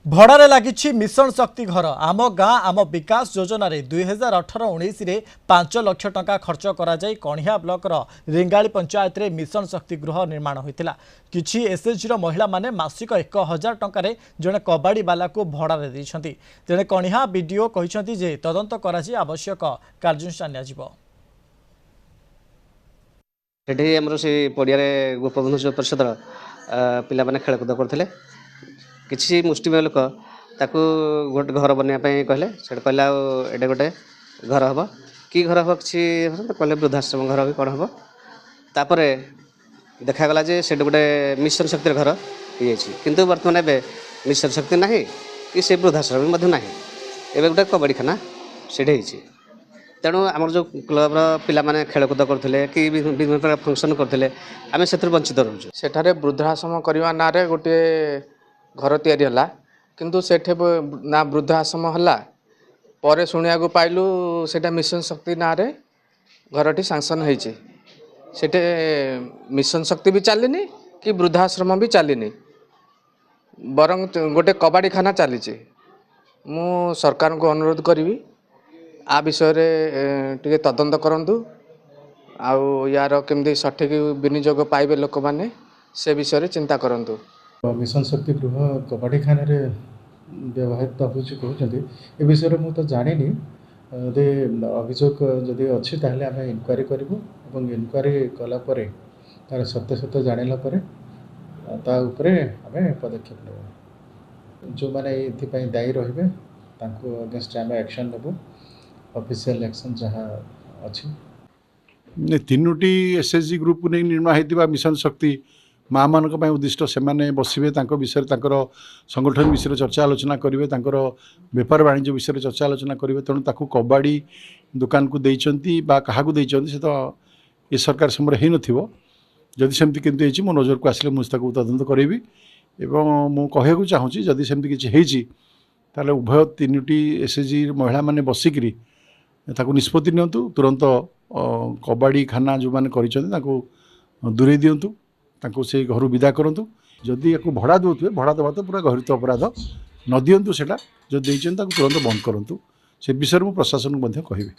ଭଡ଼ାରେ ଲାଗିଛି ମିଶନ ଶକ୍ତି ଘର। ଆମ ଗାଁ ଆମ ବିକାଶ ଯୋଜନାରେ 2018-19ରେ 5 ଲକ୍ଷ ଟଙ୍କା ଖର୍ଚ୍ଚ କରାଯାଇ କଣିହାଁ ବ୍ଲକର ରେଙ୍ଗାଳି ପଞ୍ଚାୟତରେ ମିଶନ ଶକ୍ତି ଗୃହ ନିର୍ମାଣ ହୋଇଥିଲା। କିଛି ଏସ୍ଏଚ୍ଜିର ମହିଳାମାନେ ମାସିକ 1000 ଟଙ୍କାରେ ଜଣେ କବାଡ଼ିବାଲାକୁ ଭଡ଼ାରେ ଦେଇଛନ୍ତି। ତେଣେ କଣିହାଁ ବିଡିଓ କହିଛନ୍ତି ଯେ ତଦନ୍ତ କରାଯାଇ ଆବଶ୍ୟକ କାର୍ଯ୍ୟାନୁଷ୍ଠାନ ନିଆଯିବ। ସେଠି ଆମର ସେ ପଡ଼ିଆରେ ଗୋପବନ୍ଧୁ ଯୁବ ପରିଷଦର ପିଲାମାନେ ଖେଳକୁଦ କରୁଥିଲେ। କିଛି ମୁଷ୍ଟିମେୟ ଲୋକ ତାକୁ ଗୋଟେ ଘର ବନେଇବା ପାଇଁ କହିଲେ। ସେଠି କହିଲେ, ଆଉ ଏଇଟା ଗୋଟେ ଘର ହେବ କି ଘର ହେବ କିଛି କହିଲେ, ବୃଦ୍ଧାଶ୍ରମ ଘର ବି କ'ଣ ହେବ। ତାପରେ ଦେଖାଗଲା ଯେ ସେଠି ଗୋଟେ ମିଶନ ଶକ୍ତିର ଘର ହେଇଯାଇଛି। କିନ୍ତୁ ବର୍ତ୍ତମାନ ଏବେ ମିଶନ ଶକ୍ତି ନାହିଁ କି ସେ ବୃଦ୍ଧାଶ୍ରମ ବି ମଧ୍ୟ ନାହିଁ। ଏବେ ଗୋଟେ କବାଡ଼ିଖାନା ସେଠି ହେଇଛି। ତେଣୁ ଆମର ଯେଉଁ କ୍ଲବର ପିଲାମାନେ ଖେଳକୁଦ କରୁଥିଲେ କି ବିଭିନ୍ନ ପ୍ରକାର ଫଙ୍କସନ୍ କରୁଥିଲେ, ଆମେ ସେଥିରୁ ବଞ୍ଚିତ ରହୁଛୁ। ସେଠାରେ ବୃଦ୍ଧାଶ୍ରମ କରିବା ନାଁରେ ଗୋଟିଏ ଘର ତିଆରି ହେଲା, କିନ୍ତୁ ସେଠି ନା ବୃଦ୍ଧାଶ୍ରମ ହେଲା। ପରେ ଶୁଣିବାକୁ ପାଇଲୁ ସେଇଟା ମିଶନ ଶକ୍ତି ନାଁରେ ଘରଟି ସାଙ୍କସନ୍ ହେଇଛି। ସେଠି ମିଶନ ଶକ୍ତି ବି ଚାଲିନି କି ବୃଦ୍ଧାଶ୍ରମ ବି ଚାଲିନି, ବରଂ ଗୋଟେ କବାଡ଼ିଖାନା ଚାଲିଛି। ମୁଁ ସରକାରଙ୍କୁ ଅନୁରୋଧ କରିବି, ଆ ବିଷୟରେ ଟିକେ ତଦନ୍ତ କରନ୍ତୁ ଆଉ ୟାର କେମିତି ସଠିକ୍ ବିନିଯୋଗ ପାଇବେ ଲୋକମାନେ, ସେ ବିଷୟରେ ଚିନ୍ତା କରନ୍ତୁ। ମିଶନ ଶକ୍ତି ଗୃହ କବାଡ଼ିଖାନାରେ ବ୍ୟବହୃତ ହେଉଛି କହୁଛନ୍ତି, ଏ ବିଷୟରେ ମୁଁ ତ ଜାଣିନି। ଯଦି ଅଭିଯୋଗ ଯଦି ଅଛି, ତାହେଲେ ଆମେ ଇନକ୍ୱାରି କରିବୁ ଏବଂ ଇନକ୍ୱାରି କଲା ପରେ ତା'ର ସତ୍ୟାସତ୍ୟ ଜାଣିଲା ପରେ ତା ଉପରେ ଆମେ ପଦକ୍ଷେପ ନେବୁ। ଯେଉଁମାନେ ଏଥିପାଇଁ ଦାୟୀ ରହିବେ, ତାଙ୍କୁ ଅଗେନଷ୍ଟ ଆମେ ଆକ୍ସନ୍ ନେବୁ, ଅଫିସିଆଲ ଆକ୍ସନ୍ ଯାହା ଅଛି। ତିନୋଟି ଏସ୍ ଏଚ୍ ଜି ଗ୍ରୁପକୁ ନେଇ ନିର୍ମାଣ ହେଇଥିବା ମିଶନ ଶକ୍ତି ମାଆମାନଙ୍କ ପାଇଁ ଉଦ୍ଦିଷ୍ଟ। ସେମାନେ ବସିବେ, ତାଙ୍କ ବିଷୟରେ, ତାଙ୍କର ସଂଗଠନ ବିଷୟରେ ଚର୍ଚ୍ଚା ଆଲୋଚନା କରିବେ, ତାଙ୍କର ବେପାର ବାଣିଜ୍ୟ ବିଷୟରେ ଚର୍ଚ୍ଚା ଆଲୋଚନା କରିବେ। ତେଣୁ ତାକୁ କବାଡ଼ି ଦୋକାନକୁ ଦେଇଛନ୍ତି ବା କାହାକୁ ଦେଇଛନ୍ତି, ସେ ତ ଏ ସରକାର ସମୟରେ ହେଇନଥିବ। ଯଦି ସେମିତି କେମିତି ହେଇଛି, ମୋ ନଜରକୁ ଆସିଲେ ମୁଁ ତାକୁ ତଦନ୍ତ କରାଇବି। ଏବଂ ମୁଁ କହିବାକୁ ଚାହୁଁଛି, ଯଦି ସେମିତି କିଛି ହେଇଛି, ତାହେଲେ ଉଭୟ ତିନୋଟି ଏସ୍ ଏଚ୍ ଜି ମହିଳାମାନେ ବସିକିରି ତାକୁ ନିଷ୍ପତ୍ତି ନିଅନ୍ତୁ। ତୁରନ୍ତ କବାଡ଼ି ଖାନା ଯେଉଁମାନେ କରିଛନ୍ତି, ତାଙ୍କୁ ଦୂରେଇ ଦିଅନ୍ତୁ, ତାଙ୍କୁ ସେଇ ଘରୁ ବିଦା କରନ୍ତୁ। ଯଦି ୟାକୁ ଭଡ଼ା ଦେଉଥିବେ, ଭଡ଼ା ଦେବା ତ ପୁରା ଗର୍ହିତ ଅପରାଧ। ନ ଦିଅନ୍ତୁ ସେଇଟା। ଯଦି ଦେଇଛନ୍ତି, ତାକୁ ତୁରନ୍ତ ବନ୍ଦ କରନ୍ତୁ। ସେ ବିଷୟରେ ମୁଁ ପ୍ରଶାସନକୁ ମଧ୍ୟ କହିବି।